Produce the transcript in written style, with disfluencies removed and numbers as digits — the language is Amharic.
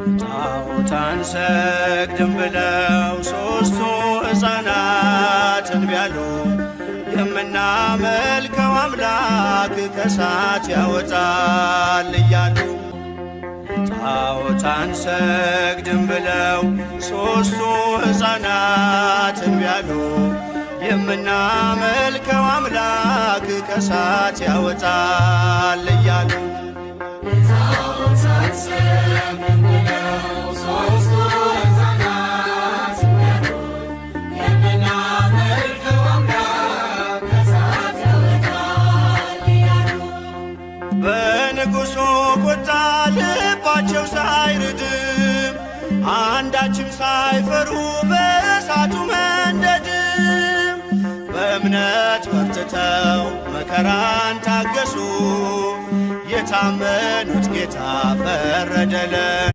ለጣዖት አንሰግድም ብለው ሦስቱ ሕፃናት እንቢ አሉ። የምናመልከው አምላክ ከእሳት ያወጣል እያሉ፣ ለጣዖት አንሰግድም ብለው ሦስቱ ሕፃናት እንቢ አሉ። የምናመልከው አምላክ ከእሳት ያወጣል እያሉ። ለጣዖት አንሰግድም ብለው ሦስቱ ሕፃናት እምቢ አሉ። የምናመልከው አምላክ ከእሳት ያወጣል እያሉ። በንጉሡ ቁጣ ልባቸው ሳይርድም፣ አንዳችም ሳይፈሩ በእሳቱ መንደድም፣ በእምነት በርትተው መከራን ታገሱ። የታመኑት ጌታ ፈረደለ